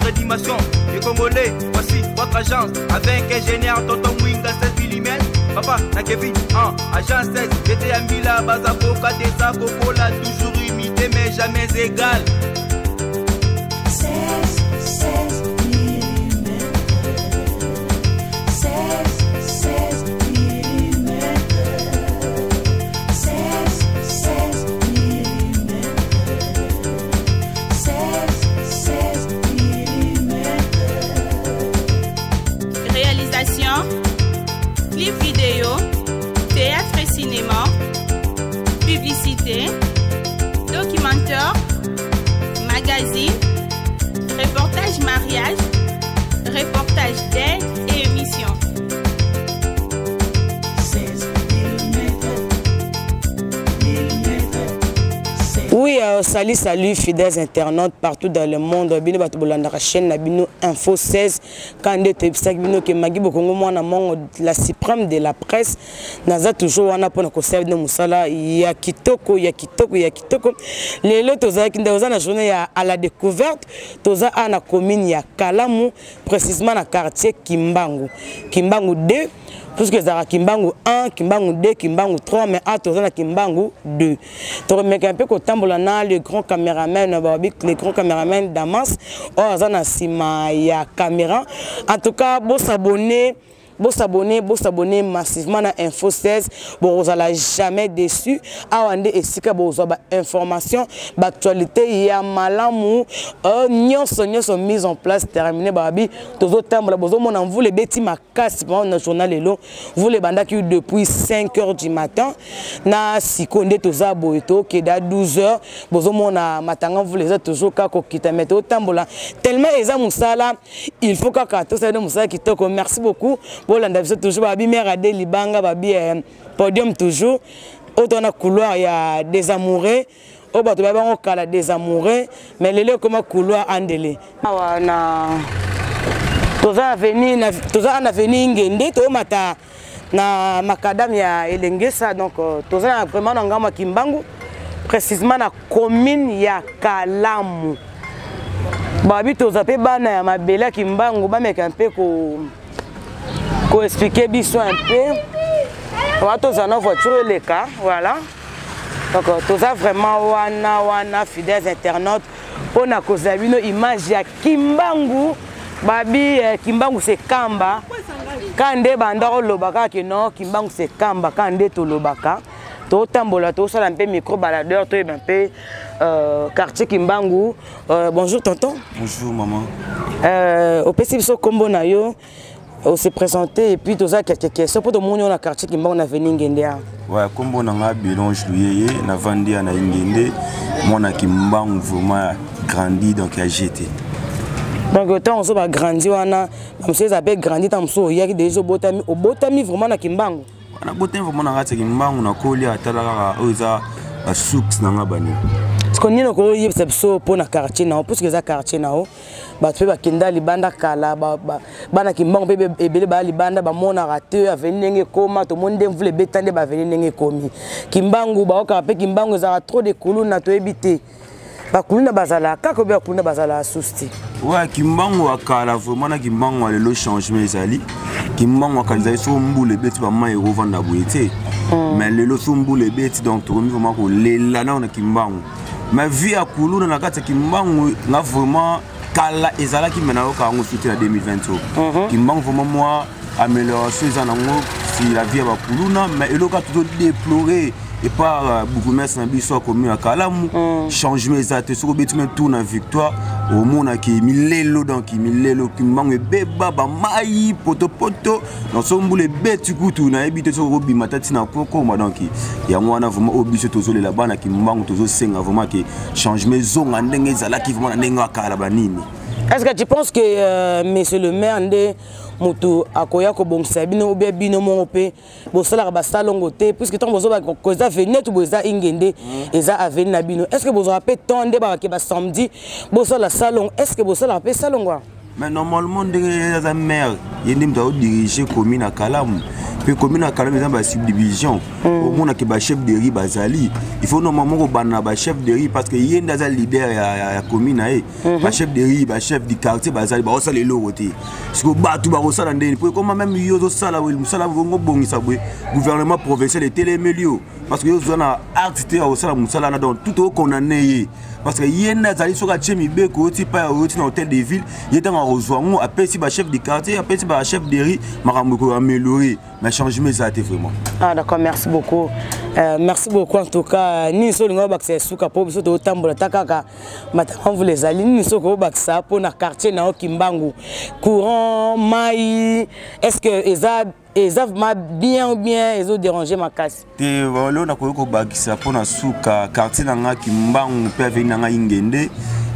Votre dimension, les Congolais, voici votre agence. Avec ingénieur Tonton Mwinga 16 mm. Papa, na Kevin, en agence 16, j'étais à Mila, Bazaboka, Desa, Kokola, toujours imité mais jamais égal. 16, 16 mm. 16, 16 mm. 16, 16 mm. 16, 16 mm. Réalisation, clip vidéo, théâtre et cinéma, publicité, documentaire, magazine, reportage mariage, reportage d'aide et émission. 16 mm. Oui, salut, salut, fidèles internautes partout dans le monde. Bino bato bolandaka chaîne na bino Info 16. Quand toyebisaki bino ke Magi Bokongo mwana mongo, la suprême de la presse, naza toujours wana mpona kosala bino mosala ya kitoko, ya kitoko, ya kitoko. Lelo tozalaki nde oza na journée ya à la découverte. Toza a na commune ya Kalamu, précisément na quartier Kimbangu, Kimbangu 2, puisque ezalaka Kimbangu 1, Kimbangu 2, Kimbangu 3, mais a toza na Kimbangu 2. Tokomeka mpe kotambola na le grand caméraman, babi le grand caméraman Damas oyo aza na nsima ya caméra. En tout cas, bosabonner, bosabonner, bosabonner massivement na Info 16, bokozala jamais déçu. Awa nde esika bozwa bainformation, baactualité ya malamu, nyonso nyonso mise en place, terminé. Babi tozotambola, bozomona mvula ebeti makasi na journal. Lelo mvula ebandaki depuis 5 heures du matin, na sikoyo nde toza boye, tokende a 12 heures. Bozomona matanga mvula eza toujours kaka kokita, mais totambola tellement eza mosala, il faut kaka tosala nde mosala kitoko. Merci beaucoup, bolanda biso toujours. Babi mare ade libanga, babi podium toujours oyo towana, couloir ya des amoureux oyo bato baya bango kala des amoureux, mais lelo ekoma couloir andele. Awa na toza avenue, toza na avenue Ngende, toomata na macadam ya Elengesa. Donc toza na vraiment na ngambo ya Kimbangu, précisément na commune ya Kalamu. Babi toza mpe bana ya mabele ya Kimbangu, bameka mpe koexpliquer biso un peu. Wana tozala na voiture eleka, voilà. Donc toza vraiment wana wana, fidèles internautes, mpona kozala bino image ya Kimbangu. Babi Kimbangu se kamba ka nde banda koloba kaka ke non, Kimbangu se kamba ka nde tolobaka. Totambola, tosala mpe micro baladeur, toyeba mpe quartier Kimbangu. Bonjour tonton. Bonjour maman. Opesi biso nkombo na yo, ose présenter, et puis toza quelques questions mpo tomoni oyo na quartier Kimbangu na avenue Ngende awa. Ouais, kombo na nga Belonge Luyeye, navandi ya na Ingende, mwana Kimbangu vraiment grandi, donc ya GT. Donc ntango ozo bagrandi wana, bamosusu eza mpe grandi, ntango mosusu oyaki deja obotami, obotami vraiment na Kimbangu? Nabotami vraiment na kati ya Kimbangu, nakoli, atala kaka oyo eza basource na nga bani. Siko nini okoyebisa biso mpo na quartier na yo, puisque eza quartier na yo? Bato mpe bakenda libanda kala, bana Kimbangu mpe ebele baya libanda, bamonaka te avenue ndenge ekóma. Tomoni nde mvula ebeta nde baavenue ndenge ekomi. Kimbangu baokaka mpe, Kimbangu ezalaka trop de kuluna, toyebi te bakuluna bazalaka kaka obe bakuluna bazalaka susu te. Ouais, Kimbangu ya kala vraiment na Kimbangu ya lelo, changement ezali. Kimbangu ya kala ezali so mbula ebeti, bamai ekovanda boye te, mais lelo so mbula ebeti, donc tokomi vraiment kolela nao na Kimbangu. Mais vie ya kuluna na kati ya Kimbangu nga vraiment kala ezalaki, me nayoka yango suti na 2020 oyo. Kimbangu vraiment mwa amélioration eza nango si la vie ya bakuluna, mais eloko tozodéplorer epa bourgmestre na biso akomi ya Kalamu, changement eza te. Soki obeti me tour na Victoire, omonaki milelo, donc milelo, Kimbangu ebeba, bamai potopoto. Donc soki mbula ebeti kutu, nayebi te soki okobima ta ntina kokoma. Donc yango wana vraiment oyo biso tozolela, bana Kimbangu tozosenga vraiment ke changement ezonga ndenge ezalaki vraiment na ndenge ya kala banini. Est-ce que tu penses que monsieur le maire nde moto akoya kobongisa bino, ou bien bino moko mpe bosalaka basalongo te? Puisque ntango bozoba eza avenue to boye, eza Ingende, eza avenue na bino, est ce que bozwaka mpe temps nde bakake basamedi bosala salongo? Est ce que bosalaka mpe salongo? Mais normalement, ndenge aza maire, ye nde moto aodirige commune ya Kalamu. Mpe commune ya Kalamu eza basubdivision. Omonake bachef de rue bazali, il faut normalement kobanda na bachef de rue, parce que ye nde aza leader ya commune na ye. Bachef de rue, bachef du quartier bazali, bakosala eloko te. Siko bato bakosala ndeni? Po ekoma même yo ozosala mosala bongo, bongisa boye, gouvernement provincial etelemeli yo, parce que yo oza na acte te ya kosala mosala wana. Donc tout okondamner ye, parce que ye nde azali. Soki atie mibeko, oti pa oti na hôtel de ville, ye ntango akozwa yango, apesi bachef de quartier, apesi bachef de rue, makambo ekoaméliorer, mais changement eza te vraiment. Ah d'accord, merci beaucoup. Merci beaucoup en tout cas. Nini so olinga obakisa esuka, mpo biso totambola ta kaka matanga mvula ezali? Nini soki obakisa mpo na quartier na yo Kimbangu? Courant, mai, est ce que eza vraiment bien ou bien ezodéranger makasi? Te, lelo nakoki kobakisa mpo na suka, quartier na nga Kimbangu mpe avenue na ngai Ngende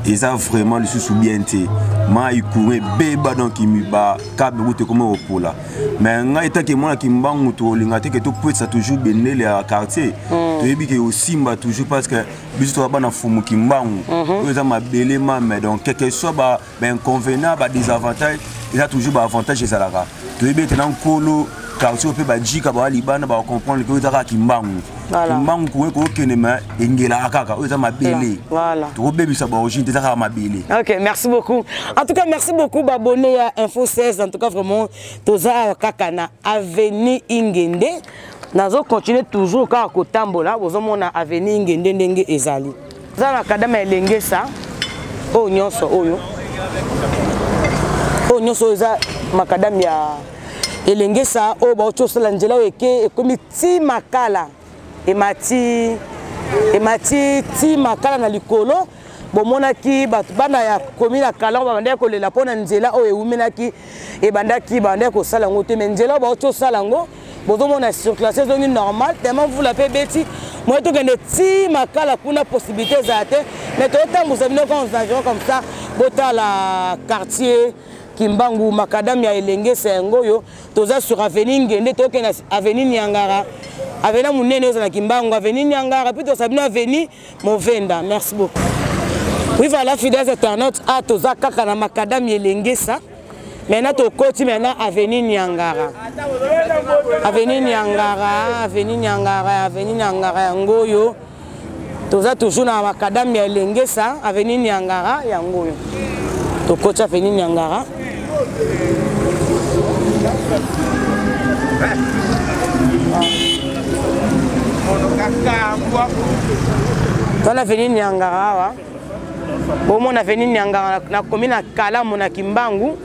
eza vraiment lisusu bien te. Mai, courant ebeba, donc bacâble kutu ekoma kopola. Mais ngai etake mwana Kimbangu, tokolinga te ke topwetisa toujours bendele ya quartier. Toyebi ke osimba toujours, parce que biso toza bana fumu Kimbangu, oyo eza mabele mame. Donc quelque soit bainconvénient, badésavantage, eza toujours baavantage ezalaka. Toyebi ete na nkolo quartier oyo mpe bajika baa libanda bacomprendre ke oyo eza kaka Kimbangu. Kimbangu koye kokende ma engelaka kaka, oyo eza mabele. Tokobebisa baorigine te, eza kaka mabele. Ok, merci beaucoup. En tout cas, merci beaucoup, abonné à Info 16. En tout cas, vraiment, toza kaka na avenue Ingende. Nazo continuer toujours kaka kotambola, bozomona avenue Ingende ndenge ezali. Eza na kadama elengesa oyo nyonso oyo eza makadame ya elengesa oyo bauti osala nzela oyo eke ekomi ti Makala, emati ti Makala na likolo. Bomonaki bato bana ya komi na Kalango babandaki kolela mpo na nzela oyo ewumelaki, ebandaki babandaki kosala yango te. Mais nzela oyo bauti osala yango, bozomona circulation ezongi normal, tellement mvula mpe ebeti, moye tokende ti Makala kuna possibilité ezala te. Mais tozotambusa bino kaka environ comme ça, botala quartier Kimbangu, makadame ya elengesa yango oyo. Toza sur avenue Ngende, tokende na avenue Niangara, avenue monene oyo eza na Kimbangu, avenue Niangara, puis tosa bino avenue Movenda. Merci beaucoup. Oui, voilà, fidèles internautes, a toza kaka na makadame elengesa. Maintenant tokoti maintenant avenue Niangara, avenue Niangara, avenue Niangara, avenue Niangara yango oyo. Toza toujours na makadame ya elengesa, avenue Niangara yango oyo. Tokoti avenue Niangara. Twana avenue Niangara awa, bomona avenue Niangara, nakomi na Kalamu na Kimbangu.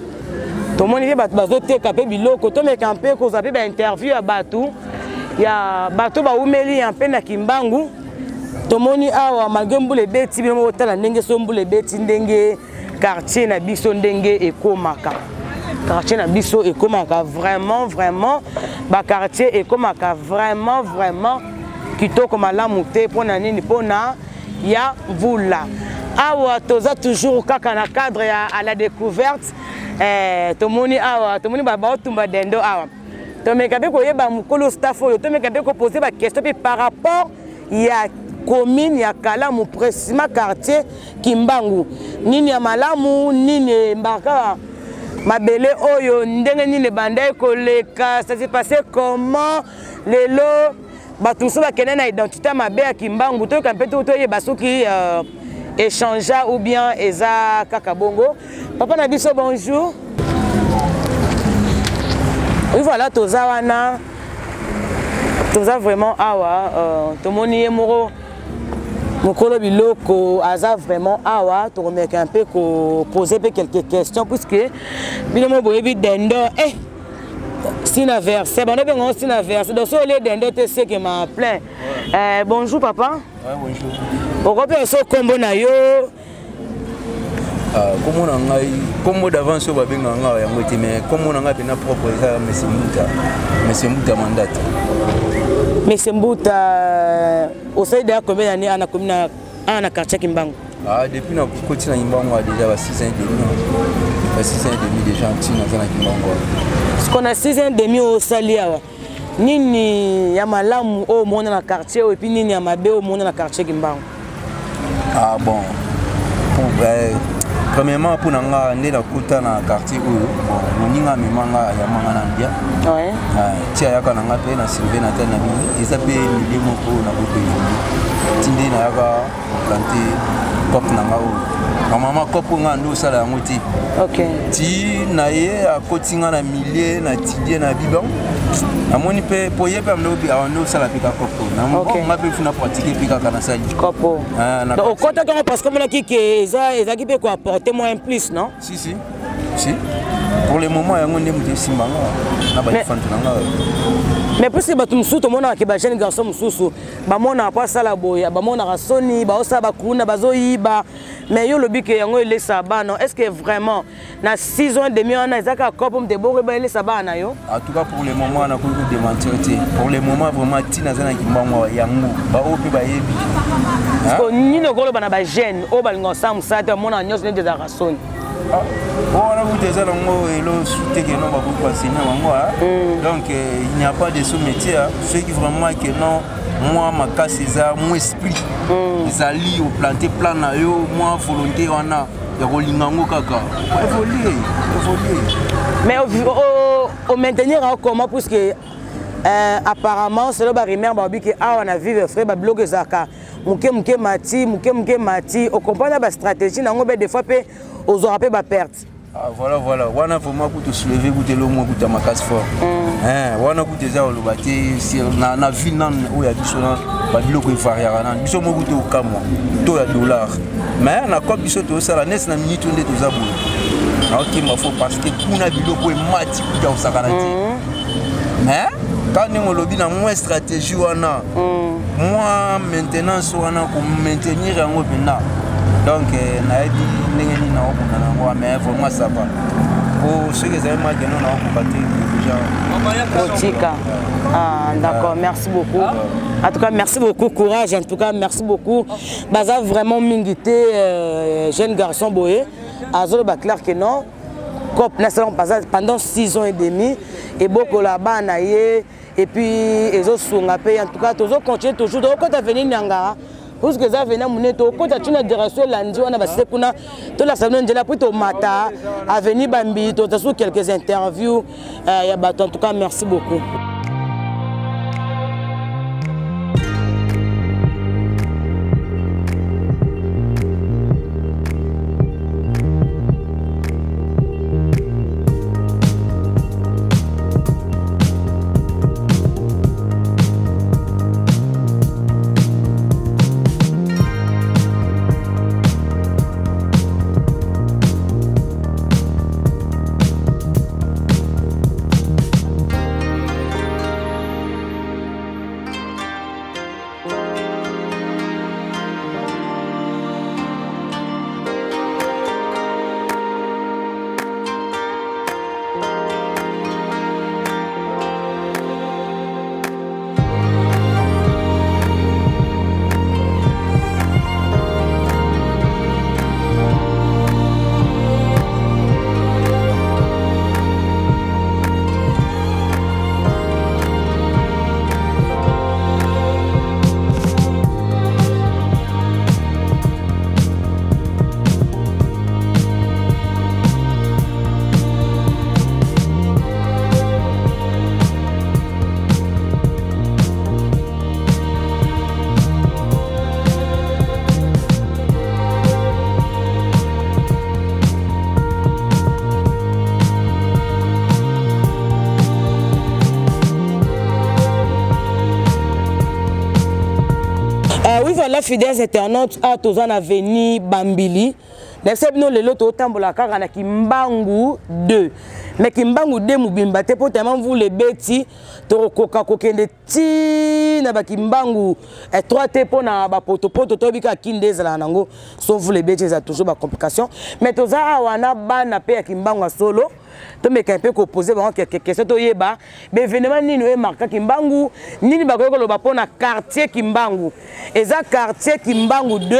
Tomoni mpe bato bazoteka mpe biloko, tomeka mpe kozwa mpe bainterview ya bato baumeli ya mpe na Kimbangu. Tomoni awa, malgré mbula ebeti, bino moko otala ndenge so mbula ebeti, ndenge quartier na biso ndenge ekomaka. Quartier na biso ekomaka vraiment, vraiment, baquartier ekomaka vraiment, vraiment kitoko malamu te. Mpona nini? Mpona ya mvula. Awa toza toujours kaka na cadre ya à la découverte. Tomoni awa, tomoni baotumba dendo awa. Tomeka mpe koyeba mokolo staff oyo, tomeka mpe kopose baquestion mpe par rapport ya commune ya Kalamu, précisément quartier Kimbangu. Nini ya malamu, nini embaka mabele oyo, ndenge nini ebandaki koleka, ça s'est passé comment? Lelo bato mosusu bakende na identité mabe ya Kimbangu. Toyoka mpe toyeba soki échangea ou bien eza kaka bongo. Papa na biso, bonjour. Oui, voilà, toza wana, toza vraiment awa. Tomoni ye moko mokolo biloko aza vraiment awa. Tokomeka mpe kopose mpe quelques questions, puisque bino mo boyebi dendo sina verset bando bengango sina verset. Donc so olie dendo te, sekema plein. Bonjour papa. Ouais, bonjour. Okope so kombo na yo? Kombo na ngai, kombo d'avance oyo babengaka ngai yango te, mais kombo na ngai mpena propre eza Monsieur Mbuta, Monsieur Mbuta Mandata. Monsieur Mbuta, osali deya combien d'année ana komi na awa na quartier Kimbangu? Ah, depuis nakoti na Kimbangu déjà ba 6 ans et demi, ba 6 ans et demi déjà ntina naza na Kimbangu. Siko na 6 ans et demi oyo osali awa, nini ya malamu oyo omona na quartier oyo, et puis nini ya mabe oyo omona na quartier Kimbangu? Ah bon, pour, Premièrement, mpo na nga nde nakuta na quartier oyo, bon, moninga amema nga, ayamba nga na bien. Ti ayaka na nga mpe na surveille na tali na bino, eza mpe milieu moko oyo nakoki koévolue. Ti nde nayaka koplante cope na nga oyo, normalement cope oyo nga nde osala yango te. Ti na ye akoti nga na milieu na tidie na biban, namoni mpe po ye mpe ande osala mpe ka cope oyo, nga mpe funa pratique mpe kaka nasali. Cope. Ah, donc okotaki yango parce que omonaki ke eza ezalaki mpe koapporte moi un plus, non? Si, si, si, pour le moment yango nde moto esimba nga na badifante na nga. Mais puisque bato mosusu tomonaka ke bajeune garçon mosusu bamonaka po asala boye, bamonaka soni, baosala bakuna, bazoyiba, mais yo olobi ke yango elesa bana. Est ce que vraiment na 6 ans demi wana eza kaka cope moto eboko eba elesa bana na yo? En tout cas, pour le moment nakoki kodémentir te. Pour le moment vraiment, ntina aza na Kimbango yango, baoyo mpe bayebi. Nini okoloba na bajeune oyo balinga kosala mosala te, bamonaka nyonso neti ezalaka soni? Wana kuta eza nango elo sute ke non, bakoki koenseigne bango. Donc il n'y a pas de sous métier. Soki vraiment ke non, mwa makasi eza, mwa esprit ezali, oplante plan na yo, mwa volonté wana ya kolinga yango kaka, évolue, évolue. Mais omaintenir yango comment? Puisque apparemment, selon barumeur, balobi ke awa na vivre frais, babiloko ezalaka moke moke mati, moke moke mati. Ocomprendre bastratégie nango mpe des fois mpe ozwaka mpe baperte. Ah, voilà, voilà, wana vraiment kutu soulever kutu eloko moko kutu ya makasi fort. Wana kutu eza koloba te na ville nanu oyo ya biso na babiloko evariaka nanu, biso moko kutu okamwa to ya dollar. Mais na cope biso tozosala neti na minute oyo nde toza boye, naokimba fo parce que kuna biloko emati kutu ya kosakana te. Mais ka ndenge olobi na mwa stratégie wana, mwa maintenance wana, komaintenir yango mpenza. Donc nayebi ndenge nini naokunda na yango, mais vraiment ça va, po soki ezali makeno naokoka te déjà. Otika. Ah, d'accord, merci beaucoup. En tout cas, merci beaucoup, courage. En tout cas, merci beaucoup. Baza vraiment mingi te, jeune garçon boye. Azolo ba clair que non. Cop national pendant 6 ans et demi et bokola bana ye et puis ezosunga mpe. En tout cas, tozocontinue toujours, tokokota avenue Nyangara puisque eza avenue monene, tokokota ntina direction elandi wana, basite kuna, tolakisa bino nzela mpo tomata avenue Bambi, toza sur quelques interviews ya bato. En tout cas, merci beaucoup. Oui, voilà, fidèles internautes, a toza na avenue Bambili. Nayebisa bino lelo totambola kaka na Kimbangu 2. Mais Kimbangu 2 mobimba te, po tellement mvula ebeti, tokokoka kokende ti na bakimbangu 3 te mpo na bapotopoto. Toyebi kaka kinde ezalaka nango, so mvula ebeti eza toujours bacomplication. Mais toza awa na bana mpe ya Kimbangu ya solo, tomeka mpe kopose bango quelques questions, toyeba baévénement nini oyo emarka Kimbangu, nini bakoki koloba mpo na quartier Kimbangu. Eza quartier Kimbangu 2,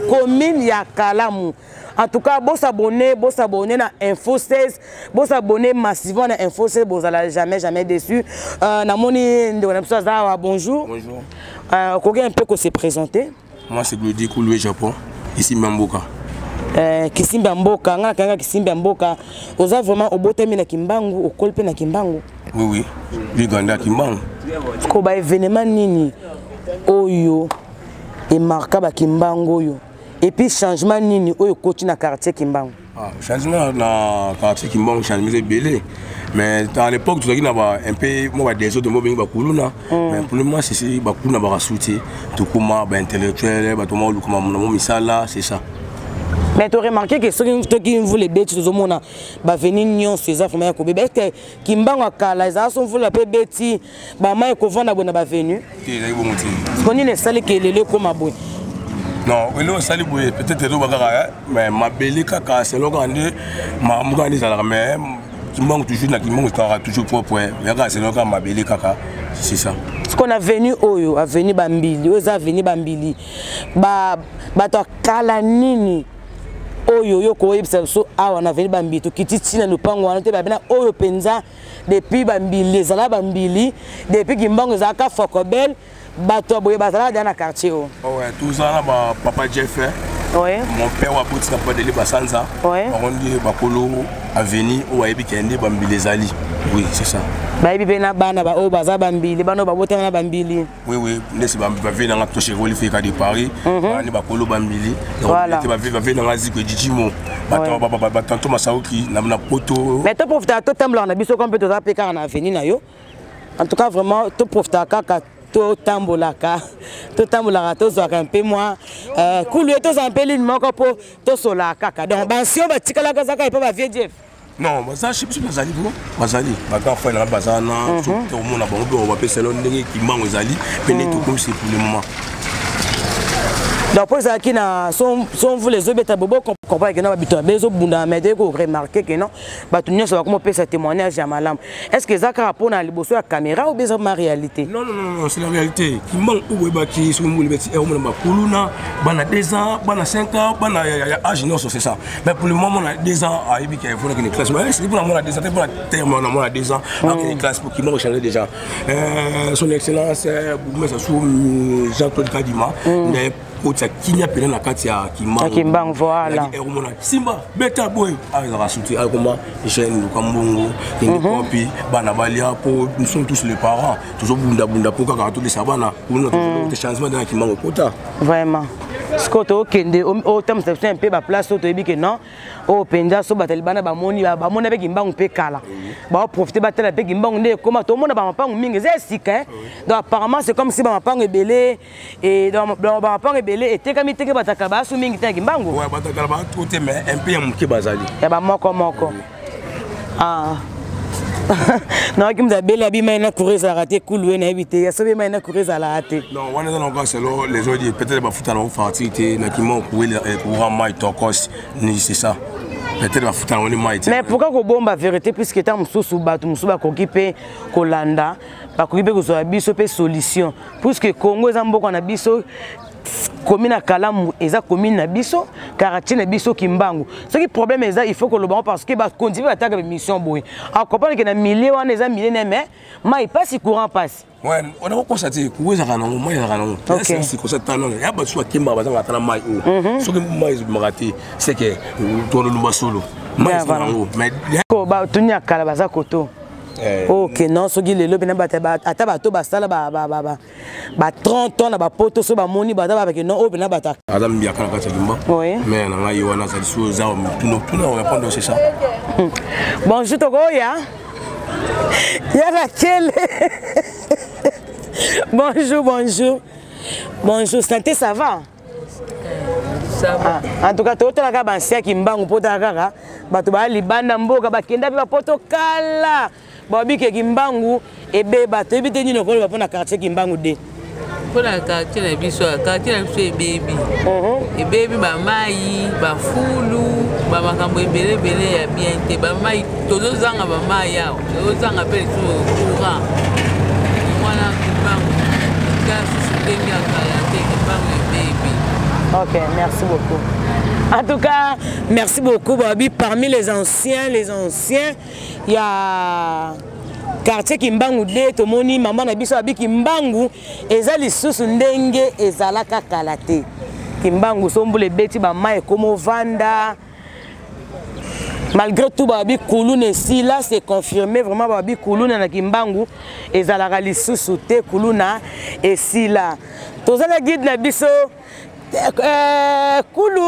commune ya Kalamu. En tout cas, bosabonner, bosabonner na Info 16, bosabonner massivement na Info 16, bozala jamais jamais déçu. Namoni ndeko na biso aza awa. Bonjour. Bonjour. Okoki un peu ko se présenter? Moi, c'est Glody Kouloué Japon, ici Mamboka. Kisimbi ya mboka, nga nakanga Kisimbi ya mboka. Oza vraiment obotami na Kimbangu, okoli mpe na Kimbangu? Oui, liganda Kimbangu. Ko ba événement nini oyo emarka bakimbangu oyo, et puis changement nini oyo ekoti na quartier Kimbangu? Ah, changement na quartier Kimbangu, changement eza ebele, mais à l'époque tozalaki na ba un peu mwa badésordre mo bengi bakuluna. Mais pour le moment, sisi bakuluna bakasu te, tokóma baintellectuel, bato ma oluka na mo misala, c'est ça. Mais toremarquer ke soki toki mvula ebeti, tozomona baavenue nyonso eza vraiment ya kobeba. Est-ce Kimbangu ya kala ezala so mvula mpe ebeti, bamai ekovanda boye na baavenue? Te, ezalaki bongo te. Siko nini esaliki elelo ekóma boye? Non, eloko esali boye, peut-être ezoba kaka, mais mabele kaka, selon kaka nde makambo kaka nde ezalaka. Mais Kimbangu toujours, na Kimbangu ezalaka toujours propre, ya kaka selon kaka mabele kaka, c'est ça. Siko na avenue oyo, avenue Bambili oyo, eza avenue Bambili, bato ya kala nini oyo yo koyebisa biso awa na avenue Bambili? Tokiti ntina lopango wana te, babena oyo mpenza depuis Bambili ezala Bambili, depuis Kimbangu ezalaka Fokobel, bato ya boye bazalaka deya na quartier oyo? Ouais, tozala na bapapa Jeff, mon père wabotika papa Deli Basanza. Bango nde bakolo avenue oyo bayebi ke nde Bambili ezali, oui, c'est ça. Bayebi mpe na bana oyo baza Bambili, bana oyo babotama na Bambili? Oui, ndesi bavie nanga toshekoli Feka de Paris, bana nde bakolo Bambili. Bavie nanga Ziko Ejijimo, batanto Masauki na Poto. Mais toprofitaka, totambolaka na biso comme mpe toza mpe kaka na avenue na yo. En tout cas, vraiment, toprofitaka kaka, totambolaka, tozwaka mpe mwa kulu ye, tozwa mpe ligne moko mpo tosolaka kaka. Donc bansio batikalaka ezaka epo bavie Jeff? Non, baza chez biso, bazali po bazali bagrand frère nanga, baza na soki omona bango mpe bapeselo ndenge Kimbango ezali mpe nde tokomisi pour le moment. Donc mpo ezalaki na so mvula ezobeta, bobo comprendre ke no babito mabe ezobundama, mais toyei koremarquer ke non, bato nyonso bakoma opesa témoignage ya malamu. Est ce que eza kaka mpona liboso ya caméra ou bien eza ma réalité? Non, non, non, non, c'est la réalité. Kimbangu oyo boyebaki, soki mbula ebeti, omona bakuluna bana 2 ans, bana 5 ans, bana ya âge nyonso, c'est ça. Mais pour le moment, mona 2 ans ayebi ke faut nakende classe, mais c'est mpona mona 2 ans te, mpona terme na mona 2 ans akende classe pour Kimbangu changer déjà. Son Excellence bourgmestre su Jean-Claude Kadima nde kotisa kimia pene na kati ya Kimbangu. Kimbangu, voilà. Omona simba beta boye, azalaka suti, akoma jeune, luka mbongo, kende kopi, bana balia, po nous sommes tous les parents, tozobundabunda mpo kaka tolesa bana kuna. Te, changement na Kimbangu ekota. Vraiment, sikoyo tokende otambwisa biso mpe baplace oyo toyebi ke non, oyo mpenza so bato ya libanda bamoni, bamoni mpe Kimbangu mpe kala, baoprofite batala mpe Kimbangu nde ekóma. Tomona bamapangu mingi eza ya sika. Donc apparemment, c'est comme si bamapangu ebele, donc bamapangu ebele etekami teke, bato basu mingi te ya Kimbangu. Bato kala bato te, mais un peu ya moke bazali. Ya bamoko moko. Ah, nayoki moto abeli, abi mai na courant ezalaka te, kulu ye nayebi te ya soki mai na courant ezalaka te. Non, wana eza nango selo les autres, peut-être bafuta nango facture te. Na kima courant, mai tokos ni, c'est ça, peut-être bafuta nango ni mai te. Mais pourquoi kobomba vérité, puisque ntango mosusu bato mosusu bakoki mpe kolanda, bakoki mpe kozwa biso mpe solution, puisque Congo eza mboka na biso, commune ya Kalamu eza commune na biso, quartier na biso Kimbangu. Soki problème eza, il faut koloba ngo, parce que bakonzi mpe bataka bamission boye, acomprendre ke na milieu wana eza milieu ne, mais mai pasi, courant pasi. Ouais, on a constaté courant ezalaka nango, mai ezalaka nango. Sikosa tala nano ya bato bakembaka, bazanga ata na mai oyo. Soki mai ezobimaka te, c'est que tololumba solo, mai ezalaka nango, mais Batuni ya kala baza koto. Ok, non, soki lelo mpena ata bato basala ba 30 ans na bapoto, so bamoni baza babake non, oyo mpena bato. Aza mbiaka na kati ya Kimba. Mais na ngai ye wana azali so eza tuna tuna répondre, c'est ça. Bonjour, tokoya yaka kele. Bonjour, bonjour, bonjour, santé, ça va? Ça va. Ah, en tout cas totala kaka bansiaki mbangu mpo tala kaka bato baya libanda mboka, bakenda mpe bapoto kala, babike Kimbangu ebeba. Toyebi te nini okoloba mpo na quartier Kimbangu de. Mpona quartier na biso, quartier na biso ebebi, ebebi, bamai, bafulu, bamakambo ebele ebele ya bien te. Bamai, tozozanga bamai awa, tozozanga mpe lisusu courant wana. Kimbangu tika susu ndenge ya kala te, Kimbangu ebebi. Ok, merci beaucoup. En tout cas, merci beaucoup, Babi. Parmi les anciens, il y a quartier Kimbangu de, tomoni mama na biso abi Kimbangu eza lisusu ndenge ezalaka kala te. Kimbangu so mbula ebeti bamai ekoma ovanda. Malgré tout, babi kuluna esila, c'est confirmé vraiment. Babi kuluna na Kimbangu ezalaka lisusu te, kuluna esila. Toza na guide na biso, kulu.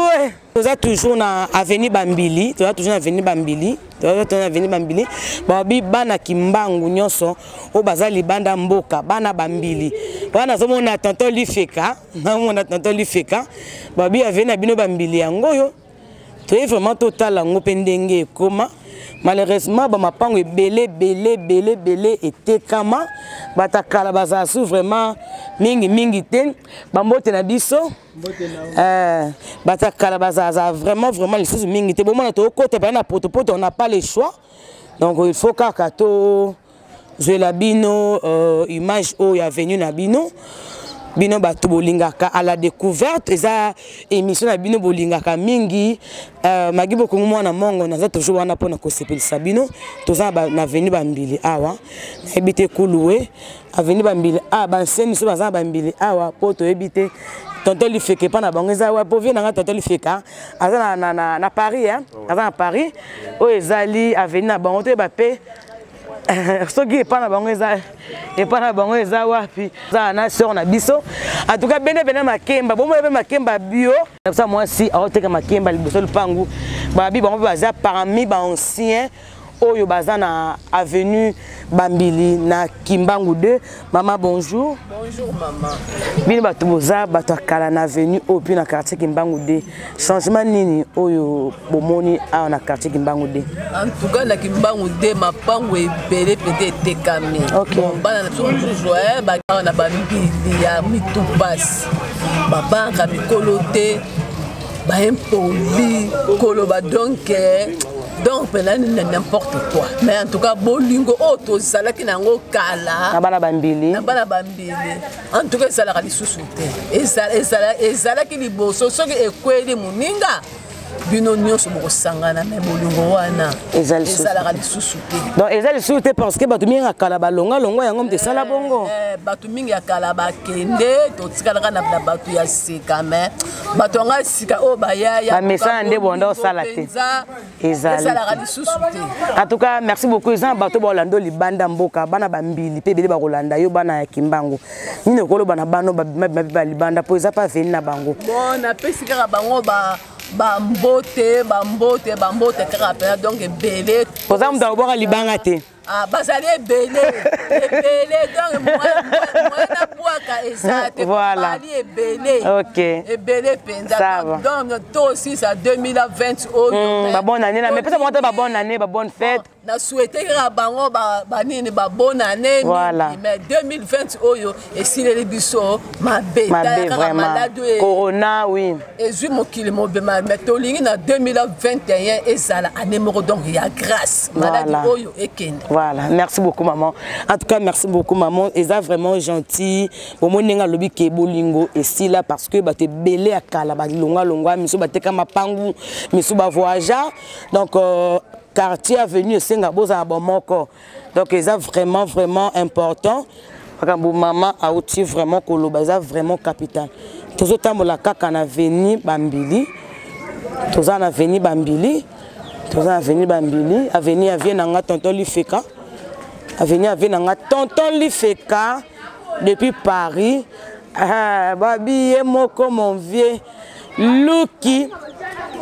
Toza toujours na avenue Bambili, toza toujours na avenue Bambili, toza toujours na avenue Bambili. Babi bana Kimbangu nyonso oyo baza libanda mboka, bana Bambili wana, nazomona tonton Lifeka, nazomona tonton Lifeka. Babi avenue na bino Bambili yango oyo toye vraiment totala yango mpe ndenge ekoma. Malheureusement, bamapango ebele ebele ebele ebele etekama, bato ya kala bazala su vraiment mingi mingi te. Bambote na biso, bato ya kala bazalazala vraiment vraiment lisusu mingi te. Bomona, tokota baya na potopoto, on n'a pas le choix, donc il faut kaka tozwela bino image oyo ya avenue na bino. Bino bato bolingaka À la découverte, eza émission na bino bolingaka mingi. Magi Bokongo, mwana mongo, naza toujours wana mpona kosepelisa bino. Toza na avenue Bambili awa. Nayebi te kuluwe avenue Bambili awa, banseni so baza na Bambili awa, mpo toyebi te tonton Lifeka epa na bango eza wa po vie nanga. Tonton Lifeka aza na Paris, hein? Aza na Paris. Oyo ezali avenue na bango, toyeba mpe soki epa na bango eza, epa na bango eza wapi. Eza na sœur na biso. En tout cas, bene bene makemba, bomona mpe makemba bio na biso. Mwasi aoteka makemba liboso lupangu. Babi bango mpe baza parmi baancien oyo baza na avenue Bambili na Kimbangu 2. Mama, bonjour. Bonjour, mama. Bino bato boza bato ya kala na avenue oyo mpe na quartier Kimbangu 2, changement nini oyo bomoni awa na quartier Kimbangu 2? En tout cas, na Kimbangu 2, mapango ebele mpenza etekami. Bon, bana na biso mosusu awa na Bambili ya mitu pasi, babanka mikolo te, baimpoli koloba, donc mpena n'importe quoi. Mais en tout cas, bolingo oyo tozalaki na yango kala na bana Bambili, na bana Bambili, en tout cas ezalaka lisusu te. Ezalaki liboso, soki ekweli moninga, bino nyonso bokosangana, me bolingo wana ezalaka lisusu te. Donc eza lisusu te parce que bato mingi ya kala balonga longwa, yango moto esala bongo. Bato mingi ya kala bakende, totikalaka na bato ya sika. Me bato yanga sika oyo bayaya, bamesana nde bonda osala te. Ezalaka lisusu te. En tout cas, merci beaucoup. Eza na bato baolanda libanda mboka, bana Bambili mpe ebele bakolanda yo. Bana ya Kimbangu, nini okoloba na bano babima mpe balibanda, mpo eza mpe avenue na bango? Bon, napesi kaka bango bambote, bambote, bambote kaka mpena, donc ebele. Oza moto akobwaka libanga te? Ah, bazali ebele ebele, donc moyen nabwaka eza te. Bazali ebele, ebele mpenza. Donc tosisa 2020 oyo. Babonne année na, mais pesa bango te babonne année, babonne fête. Na souhaite kaka bango banini, babonne année. Mais 2020 oyo esileli biso mabe. Mabe vraiment, corona, oui. Ezwi mokili mobima, mais tolingi na 2021 ezala année moko donc ya grâce, maladi oyo ekende. Voilà, merci beaucoup, maman. En tout cas, merci beaucoup, maman, eza vraiment gentil. Bomoni ndenge alobi ke bolingo esila parce que bato ebele ya kala balongwalongwa, miso bateka mapangu, miso bavoyagea. Donc quartier, avenue esenga bozala bomoko, donc eza vraiment vraiment important. Makambo mama auti vraiment koloba eza vraiment capital. Tozotambola kaka na avenue Bambili, toza na avenue Bambili, toza na avenue Bambili, avenue ya vieux na nga tonton Lifeka, avenue ya vieux na nga tonton Lifeka depuis Paris. Ah, babi ye moko, mon vieux Luki,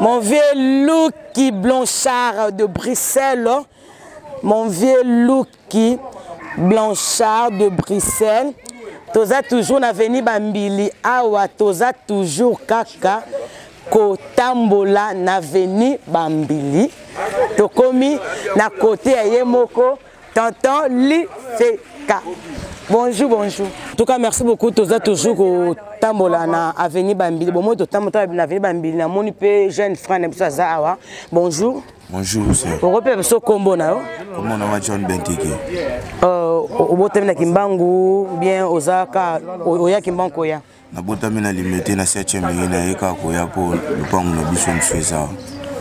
mon vieux Luki Blanchard de Bruxelles, mon vieux Luki Blanchard de Bruxelles. Toza toujours na avenue Bambili awa, toza toujours kaka kotambola na avenue Bambili. Tokomi na côté ya ye moko tonton Lifeka. Bonjour, bonjour. En tout cas, merci beaucoup. Toza toujours kotambola na avenue Bambili. Bomoi, totambola na avenue Bambili, namoni mpe jeune frère na biso aza awa. Bonjour. Bonjour, sir. Okope biso kombo na yo? Kombo na John Benteke. Obotami na Kimbangu, bien oza ka oya Kimbangu koya? Nabotami na Limete, na 7e rue. Naye kaka koya mpo lopango na biso mosu eza.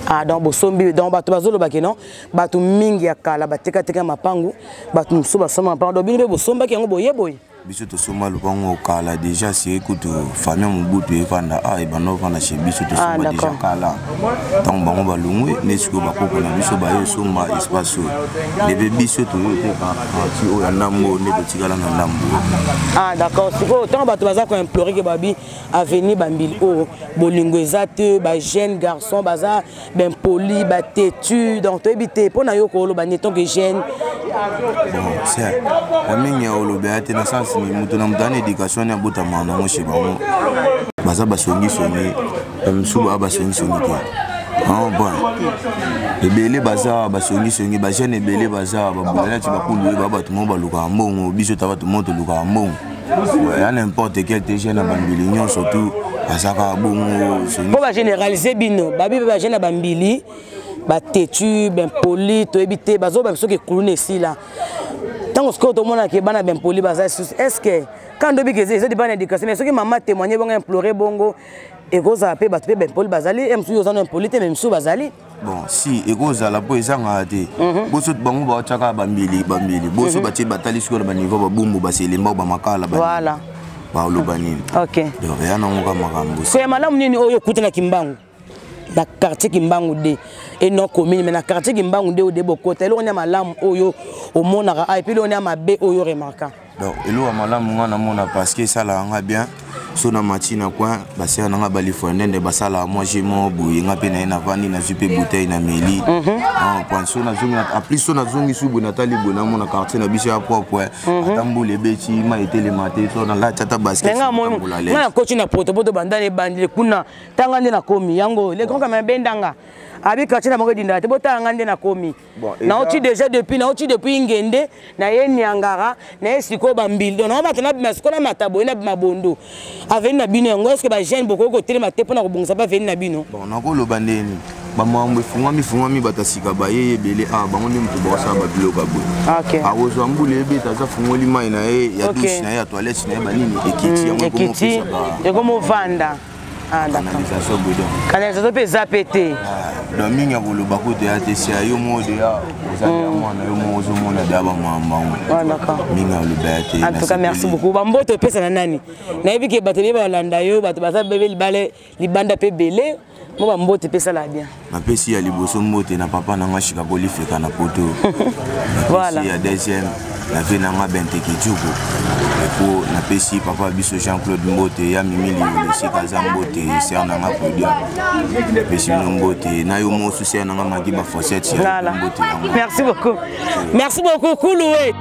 Ah, donc bosombi. Donc bato bazolobaki non, bato mingi ya kala batekateka mapangu, bato mosusu basomba mapangu. Donc bino mpe bosombaki yango boye boye? Biso tosomba lopango kala déjà, siri kutu famille Mobutu evanda a ebanda ovanda chez biso, tosomba déjà kala. Ntango bango balongwe nde sikoyo bakoko na biso baye osomba espace oyo, ndebe biso toyo oteka parti oyo ya ndambo nde totikala na ndambo. Ah d'accord. Sikoyo ntango bato baza koimplore ke babi avenue Bambili oyo bolingo eza te, bajeune garçon baza baimpoli, batetu, donc toyebi te mpo na yo koloba nde tant que jeune. Bon, c'est ya mingi ya kolobela te na sens ni moto na moto ana éducation ni abotamaka nango chez bango. Baza basongisongi, bamisusu baa basongisongi te. Bon, ebele baza basongisongi, bajeune ebele baza babula neti bakulu oyo baa bato moko balukaka mbongo. Biso ta bato moko tolukaka mbongo ya n'importe quel te. Jeune ya Bambili nyonso tu azaka bongo. Mpo bagénéralise bino, babi mpe bajeune ya Bambili batetu, baimpoli, toyebi te. Bazoba soki ekuluna esila ntango sikoyo tomonaka bana baimpoli baza lisusu. Est ce que quand ndobi ke eza dépend na éducation, mais soki mama témoigne bongo, implore bongo, ekozala mpe bato mpe baimpoli bazali. Mosusu oza no impoli te, mais mosusu bazali. Bon, si ekozala mpo ezangaka te. Boso bango baotiaka Bambili, Bambili boso batie, batali sikoyo na baniveau babumbu, baselemba, bamakala. Voilà. Baoloba nini? Ok. Donc eya nango ka makambo. So ya malamu nini oyo okuta na Kimbangu, na quartier Kimbangu de et non commune, mais na quartier Kimbangu nde ode bokota, eloko ya malamu oyo omonaka a, et puis eloko ya mabe oyo remarka? Donc eloko ya malamu nga namona, parce que esalaka nga bien, so na mati na coin, basere nanga balifwa ndende basalaka mwa je moko boye, nga mpe na ye navandi, nazwi mpe bouteille na meli point. So nazongi en plus, so nazongi su boye, natali boye, namona quartier na biso ya propre. Ata mbula ebeti, mai etelema te. So nalati ata basket. Nga nakoti na potopoto bandana ebandeli kuna, tanga nde nakomi yango. Le grand kama bendanga abi quartier na bango edindaka te. Botala nga nde nakomi, nauti déjà depuis, nauti depuis Ngende, naye Niangara, naye sikoyo Bambili. Donc naomata, nabima sikoyo, namata boye, nabima Bondo, avenue na bino yango. Est-ce bajeune bokoki kotelema te mpona kobongisa mpe avenue na bino? Bon, nakoloba ndeni bamakambo efungwami fungwami, bato ya sika baye ebele awa, bango nde moto bakosala babiloko ya boye. Akozwa mbula ebeta, aza fungoli mai na ye ya douche na ye, ya toilette na ye, banini ekiti yango. Ekiti, ekomovanda. Canalisation boye donc. Canalisation mpe eza mpe te. Donc mingi ya koloba kutu ya te. Sia yo moko deya oza deya mwana, yo moko ozomona deya bamambango. Mingi ya koloba ya te. En tout cas, merci beaucoup. Bambote opesa na nani? Nayebi ke bato ebele balanda yo, bato baza bebe libale libanda mpe ebele mo. Bambote epesala bien. Napesi ya liboso mbote na papa na nga Chicago Lifeka na poto. Voilà. Ya deuxième na vie na nga Benteke Djuku epo. Napesi papa biso Jean Claude mbote, ya Mimi Liolo esika aza mbote, ser na nga Claudia, napesi bino mbote na yo mosusu, ser na nga Magi Bafosete. Voilà. Mbote yango. Merci beaucoup, merci beaucoup Kuluwe.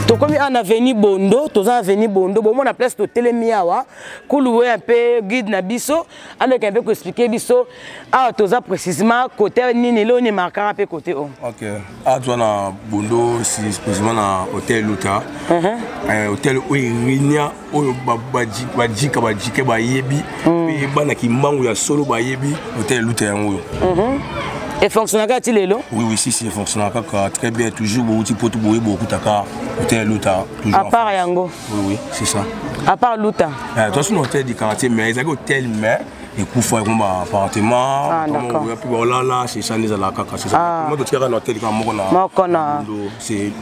Tokomi awa na avenue Bondo, toza na avenue Bondo. Bomona place totelemi awa, Kuluwe mpe guide na biso aleka mpe koexplike biso awa toza précisement côté nini, eloko nini markaka mpe côté oyo. Ok, awa toza na Bondo, si précisément na hôtel Luta. Hôtel oyo erinia oyo bajika bajike bayebi mpe bana Kimbangu ya solo bayebi hôtel Luta yango oyo. Efonctionnaka ti lelo? Oui, oui, si, si, efonctionnaka kaka très bien toujours. Bouti poto boye, bokutaka hôtel Luta toujours. À part yango? Oui, oui, c'est ça. À part Luta. Toi, c'est un hôtel du quartier, mais ezalaki hôtel, mais ekufa, ekoma ba appartement. Ah, d'accord. Mpe baolala, c'est ça nde ezalaka kaka, c'est ça. Mo totikaka na hôtel kaka moko na moko na Bondo, c'est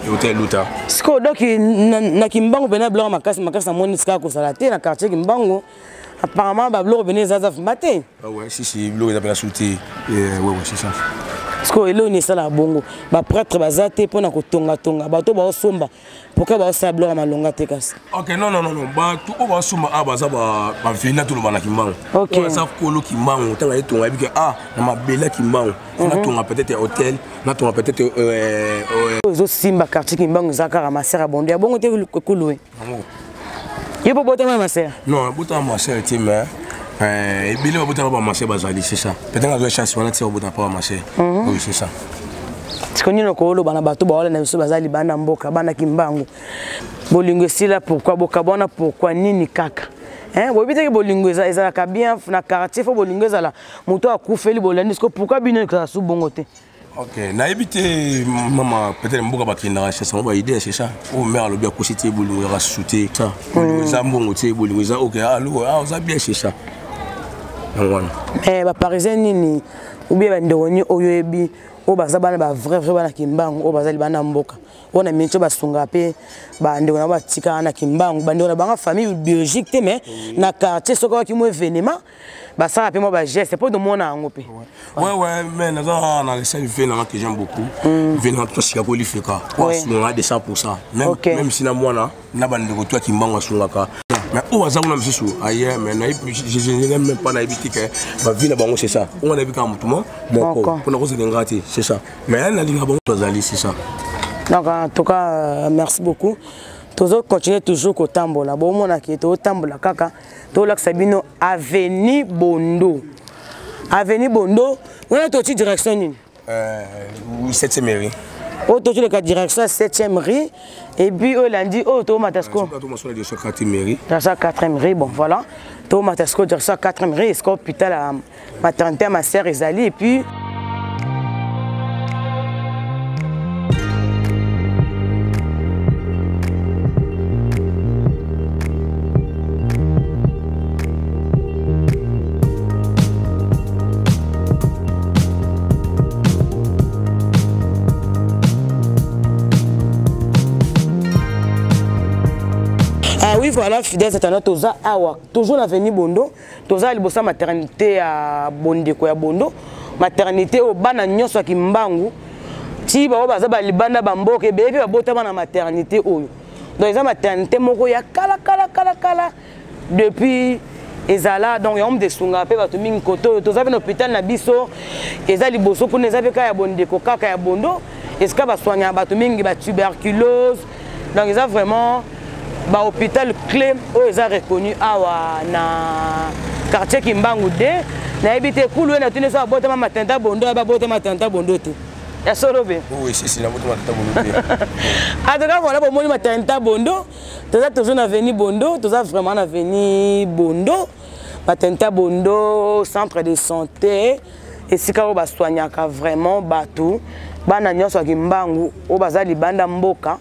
hôtel Luta. Sikoyo donc na Kimbangu mpena biloko makasi makasi namoni sika kozala te na quartier Kimbangu. Apparemment babiloko pene eza za vima te. Ah ouais, si, si, biloko eza mpena su te. Ouais, ouais, c'est ça. Sikoyo eloko nini esalaka bongo? Baprêtre baza te mpona kotongatonga, bato baosomba, pourquoi baosala biloko ya malonga te kasi? Ok, non, non, non, non, bato oyo basomba awa baza bavena, toloba na Kimbangu. Ok. Oyo aza kolo Kimbangu, ntango ayetonga, ayebi ke ah, na mabele ya Kimbangu natonga peut-être hôtel, natonga peut-être oyo ezosimba quartier Kimbangu eza kaka masere ya Bondo ya bongo te. Kuluwe, Yango. Ye mpo botama masere? Non, botama masere te, mais ebele babotama bamasere bazali, c'est ça. Peut-être azwa chance wana ti babotama mpa bamasere. Oui, c'est ça. Siko nini okoloba na bato baola na biso baza libanda mboka, bana Kimbangu? Bolingo esila pourquoi? Bokabwana pourquoi? Nini kaka? Hein, boyebi teke bolingo ezalaka bien na quartier, fo bolingo ezala, moto akufeli bolandi. Siko pourquoi bino ekozala su bongo te? Ok, nayebi te mama, peut-être mboka bakendaka chasse yango baide, c'est ça. Oyo mare alobi akosi te, bolingo ezaka susu te, ça bolingo eza mbongo te, bolingo eza ok, alo ah, oza bien, c'est ça, yango wana. Mais baparisien nini ou bien bandeko nini oyo oyebi oyo baza bana ba vrai vrai bana Kimbangu, oyo bazali bana mboka oyo na miniti oyo basungaka mpe bandeko na bango batikaka na Kimbangu, bandeko na bango famille biologique te, mais na quartier soki awaki mo événement basala mpe mwa bageste mpo tomona yango mpe. Ouais, mais naza na lesali vie nanga que j'aime beaucoup, vie nanga tosika kolifeka po asungaka de 100%, même, même si na mwana na bandeko to ya Kimbangu asungaka, mais oyo aza kuna mosusu aye, mais nayebi, je n'aime même pas, nayebi te ke bavie na bango, c'est ça. Oyo nayebi kaka motu moko mpona kozala te, c'est ça, mais nalinga bango tozali, c'est ça. Donc en tout cas, merci beaucoup. Tozo continuer toujours kotambola, bomonaki tozotambola kaka, tolakisa bino avenue Bondo. Avenue Bondo wana toti direction nini? 7e rue. Oyo tozoleka direction ya 7e rue, et puis oyo elandi oyo toomata siko direction 4e rue. Direction ya 4e rue. Bon, voilà, toomata siko direction ya 4e rue, esika hôpital ya maternité ya ma sœur ezali. Et puis Ah oui, voilà, fidèles internautes, toza awa toujours na avenue Bondo, toza liboso ya maternité ya Bondeko ya Bondo, maternité oyo bana nyonso ya Kimbangu ti bango baza balibanda bamboka ebele mpe babotama na maternité oyo. Donc eza maternité moko ya kala kala kala kala depuis ezala. Donc yango moto esungaka mpe bato mingi. Kote oyo toza mpe na hôpital na biso eza liboso kuna, eza mpe kaka ya Bondeko, kaka ya Bondo, esika basoignaka bato mingi batuberculose. Donc eza vraiment bahôpital clé oyo eza reconnu awa na quartier Kimbangu d. Nayebi te kulu ye natuni so abotama maternité Bondo, babotama maternité Bondo te, ya solo be. Oui, si, si, nabotama maternité Bondo te. En tout cas, voilà, bomoni maternité Bondo, toza toujours na avenue Bondo, toza vraiment na avenue Bondo, maternité Bondo, centre de santé, esika oyo basoignaka vraiment bato, bana nyonso ya Kimbangu oyo baza libanda mboka,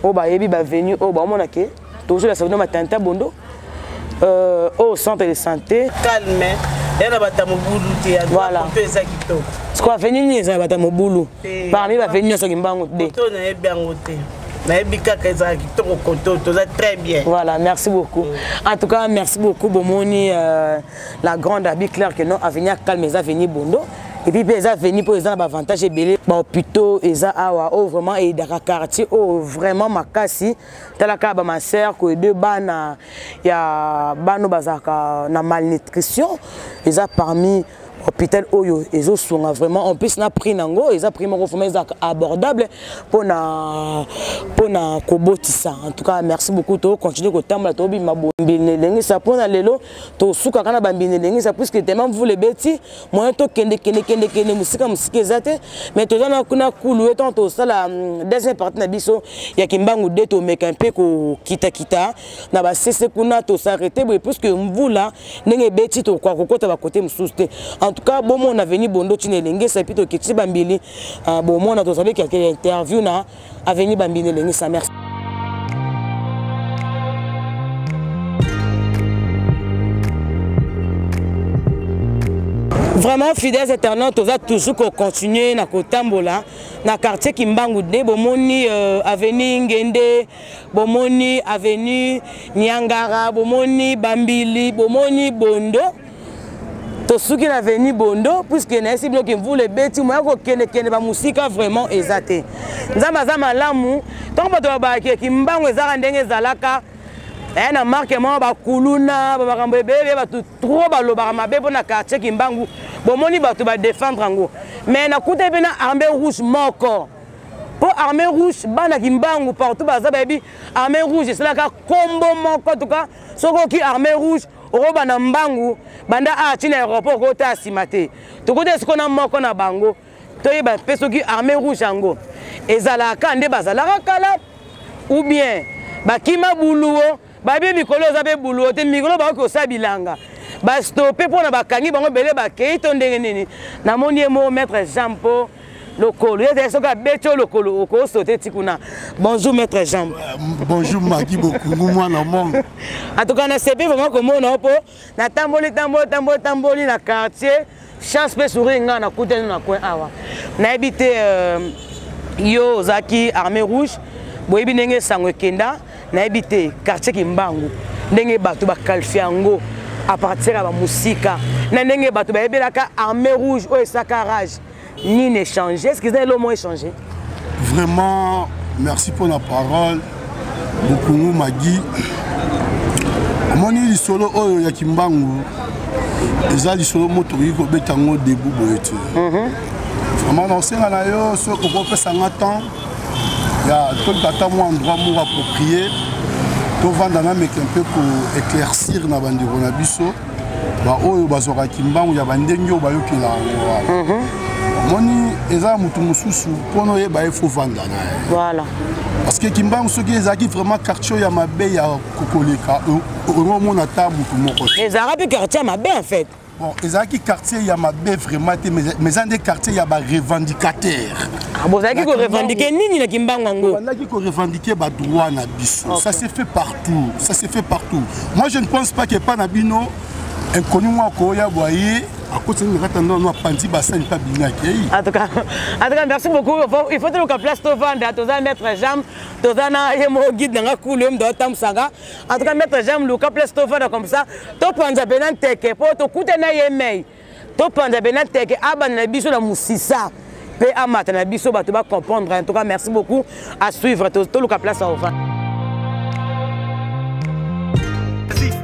oyo bayebi bavenu oyo baomona ke tozolasa bino maternité Bondo, oyo centre de santé. Calme ya na bato ya mobulu te. Voilà. Mpe eza kitoko. Siko avenue nini eza ya bato ya mobulu parmi bavenu nyonso Kimbangu de? To nayebi yango te, nayebi kaka ezala kitoko, koto toza très bien. Voilà, merci beaucoup. En tout cas, merci beaucoup. Bomoni, la grande abi claire que non, avenue calme eza avenue Bondo. Et puis mpe eza avenue mpo eza na baavantage ebele, bahôpitaux eza awa oyo vraiment eyedaka quartier oyo vraiment makasi. Tala kaka bamasere koyede bana ya bano bazalaka na malnutrition, eza parmi hôpital oyo ezosunga vraiment. En plus na prix nango eza prix moko vraiment eza abordable mpona kobotisa. En tout cas, merci beaucoup. Tocontinue kotambola, tobima Bambili Elengisa. Mpona lelo tosukaka na Bambili Elengisa, puisque tellement mvula ebeti, moyen tokende kende kende kende mosika mosika eza te. Mais toza na kulu ye ntango tosala deuxième partie na biso ya Kimbangu de, tomeka mpe kokitakita na basese kuna, tosarrêter boye puisque mvula ndenge ebeti, tokoka kokota bakote mosusu te. En tout cas, bomona avenue Bondo ntina Elengesa, et puis tokiti Bambili, bomona tozali kaka interview na avenue Bambili Elengesa. Merci. Vraiment, fidèles internautes, toza toujours kocontinue na kotambola na quartier Kimbangu de. Bomoni avenue Ngende, bomoni avenue Niangara, bomoni Bambili, bomoni Bondo. Tosuki na avenue Bondo puisque nayesi biloko, mvula ebeti, moya kokendekende bamosika vraiment eza te. Nzambe aza malamu. Ntango bato babaki Kimbangu ezaka ndenge ezalaka na marke moko, bakuluna bamakambo ebele, bato trop balobaka mabe mpo na quartier Kimbangu. Bomoni bato badefendre yango, mais nakutai mpe na armée rouge moko, mpo armée rouge, bana Kimbangu partout baza bayebi armée rouge esalaka kombo moko. En tout cas, soki oki armée rouge, okobanda mbangu banda a ntina aéroport, okota nsima te. Tokota esiko na moko na bango, toyeba mpe soki armée rouge yango ezalaka nde bazalaka kala ou bien bakima buluwo. Bayebi mikolo eza mpe buluwo te, mikolo bakoki kosala bilanga, bastope mpona bakangi bango ebele, bakei to ndenge nini. Namoni ye moko, maître Jean, mpo Lokolo ye soki abeti yo lokolo okosote ti kuna. Bonjour maître Jean. Bonjour Magi Bokungu mwana mongo. En tout cas nasepi vraiment komona yo mpo natamboli tamboli tamboli tamboli na quartier chance mpe sourire ngai nakutani na coin awa nayebi te euh, yo ozalaki armée rouge boyebi ndenge sango ekenda nayebi te quartier kimbangu ndenge bato bakalifie yango à partir ya bamosika na ndenge bato bayebelaka armée rouge oyo esaka rage nini échange est ce que eza eloko moko échange? Vraiment merci pour la parole Bokungu Magi. Omoni lisolo oyo ya Kimbangu eza lisolo moko tokoki kobeta yango debu boye te. Vraiment nakosenga na yo soki okopesa nga temps ya toluka ata mwa endroit moko approprié tovanda nameka mpe koéclaircir na bandeko na biso baoyo bazwaka kimbangu ya bandenge oyo bayokela yango wana. Omoni eza motu mosusu mpona oyeba ye fo vanda na ye. Voilà. Parce que kimbangu soki ezalaki vraiment quartier ya mabe ya kokoleka okoki omona ata motu moko te. Ezalaka mpe quartier ya mabe en fait. Bon, ezalaki quartier ya mabe vraiment te, mais eza nde quartier ya barevendicateur. Ah, bozalaki korevendike nini na kimbangu yango? Bandaki korevendike badroit na biso. Okay. Ça s'est fait partout, ça s'est fait partout. Moi je ne pense pas que epa na bino inconnu moko akoya boye akotisi na kati ya ndako apanzi basani mpe abimi akei. En tout cas merci beaucoup. Il faut toluka place tovanda. Toza maître Jam, toza na ye moko guide nanga kulu ye moto atambusaka. En tout cas maître Jam, luka place tovanda comme ça topanza mpena nteke mpo tokutana ye mei topanza mpena nteke abanda na biso na mosisa mpe amata na biso bato bacomprendre. En tout cas merci beaucoup, à suivre. Toluka place ya ovanda.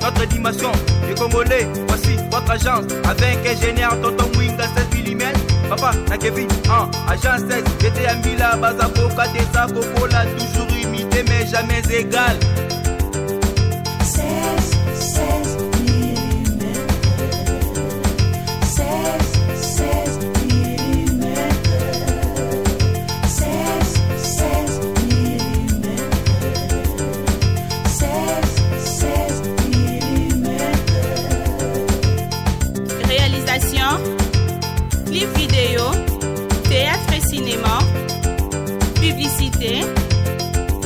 Notre dimension des Congolais, voici votre agence avec ingénieur Tonton Mwinga 16 mm, papa na Kevin en agence 16, j'étais à Mbila, Bazaboka, Tessa, Kokola, toujours imité mais jamais égal. 16, 16 mm. 16, 16 mm. 16, 16 mm. 16, 16 mm. Réalisation, clip vidéo, théâtre et cinéma, publicité,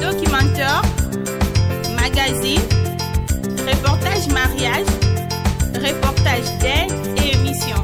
documentaire, magazine, reportage mariage, reportage d'aide et émission.